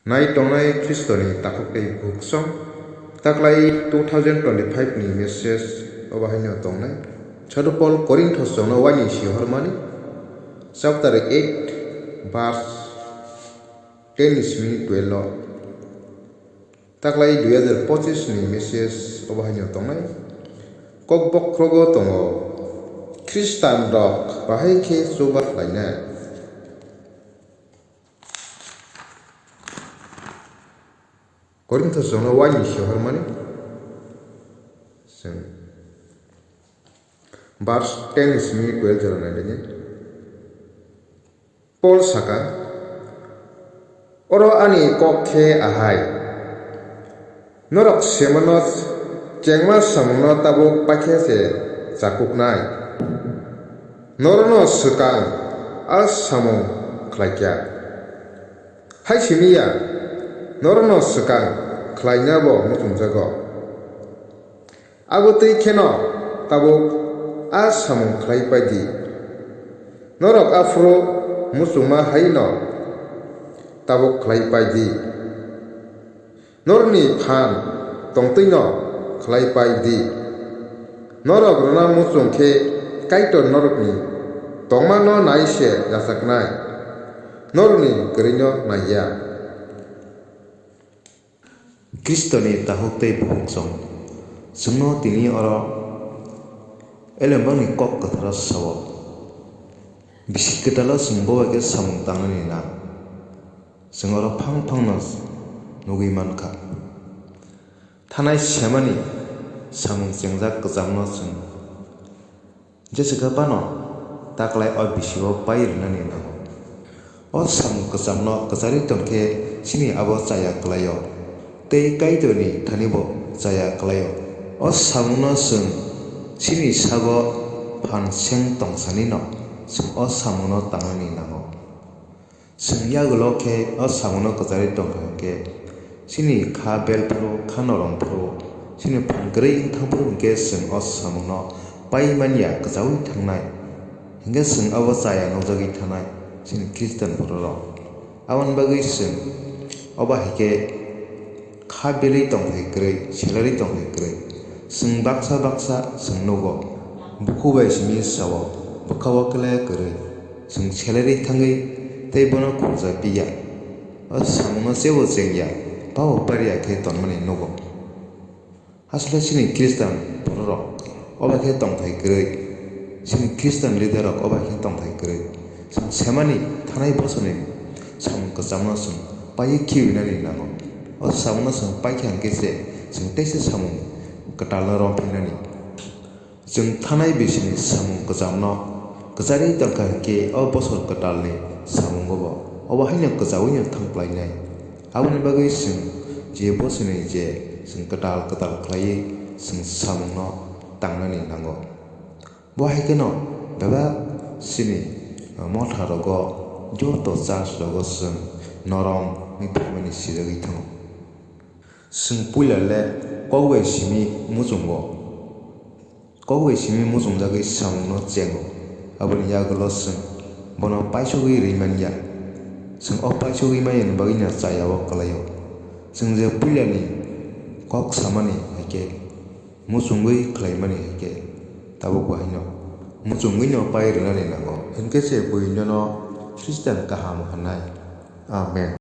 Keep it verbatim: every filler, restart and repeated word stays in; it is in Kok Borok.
Nai tongnai Khristoni takhuk tei bukhuk song, taklai two thousand twenty-five ni message obo haino tongnai. Sadhu Paul Korinthos rokno waini sihormani, chapter eight, verse ten ni simi twelve o. Taklai dui hazar pochis ni message obo haino tongnai. Kok bokhrogo tongo, Khristian rok bahai khe chuba khlainai. Korinthos rokno waini sihormani, chwng verse ten ni simi twelve jora nailaiya. Paul saka, "Oro ani kok khe ahai, norok semano chengma samungno tabuk paikhe se chakuknai. Norokno swkang a samung khlaikha. Hai simi ya, norokno swkang khlainabo muchungjago. Abo twi kheno tabuk a samung khlai pai di. Norok aphuru muchungma haino tabuk khlai pai di. Norokni phan tongtwino khlai pai di. Norok rwna muchung khe Kaitor norokni tongmano nai se yachaknai, norokni kwrwino naiya." Khristoni takhuk tei bukhuk song, chwngno tini oro Elembakni kok kwtharo sao. Bisi kwtalo chwng bo bai khe samung tangnani nang. Chwng oro phang phangno nugwi mankha. Thanai semani samung chengjak kwchamno chwng jesa khe phano taklai o bisio pai rwnani nango. O samung kwchamno kwcharwi tongkhe chini abo chaya kwlaio, tei Kaitorni thanibo chaya kwlaio. O samungno chwng chini sago phan seng tongsanino chwng o samungno tangnani nango. Chwng yagulo khe o samungno kwcharwi tongkha hwnkhe, chini kha bel phuru, kha norom phuru, chini phan kwrwi wng thang phuru hwnkhe chwng o samungno pai manya kwchaui thangnai. Hwnkhe chwng abo chaya nukjagwi thanai chini Khristian bororok. Aboni bagwi chwng obo hai khe kha belwi tongthai kwrwi, selarwi tongthai kwrwi. Chwng baksa baksa chwng nugo, bukhu bai simi sao, bwkha-o kle kwrwi. Chwng selarwi thangwi tei bono khungsa piya. O samungno chebo chengya, pabo pariya khe tonmani nugo. Aswkhe chini Khristian bororok obo khe tongthai kwrwi, chini Khristian leader rok obo khe tongthai kwrwi. Chwng semani thanai bosorni samung kwchamno chwng paiwi khiwinani nango. O samungno chwng paikha hwnkhe se chwng teisa samung kwtalno romphinani. Chwng thanai bisini samung kwchamno kwcharwi tongkha hwnkhe o bosor kwtalni samungo bo obo haino kwchawino thangplainai. Aboni bagwi chwng je bosoni je chwng kwtal kwtal khlaiwi chwng samungno tangnani nango. Bo hai kheno bebak chini motha rogo joto church rogo chwng norom wngwi phaimani sijagwi thango. Chwng puila le kok bai simi muchungo. Kok bai simi muchungjagwi samungno chengo. Aboni yagulo chwng bono paisogwi rwi man ya. Chwng o paisogwi manyani bagwino chaya o kwlaio. Chwng je puilani kok samani hai khe, muchungwi khlaimani hai khe, tabukbo haino muchungwino pai rwnani nango. Hinkhe se buino Khristian kaham hwnai. Amen.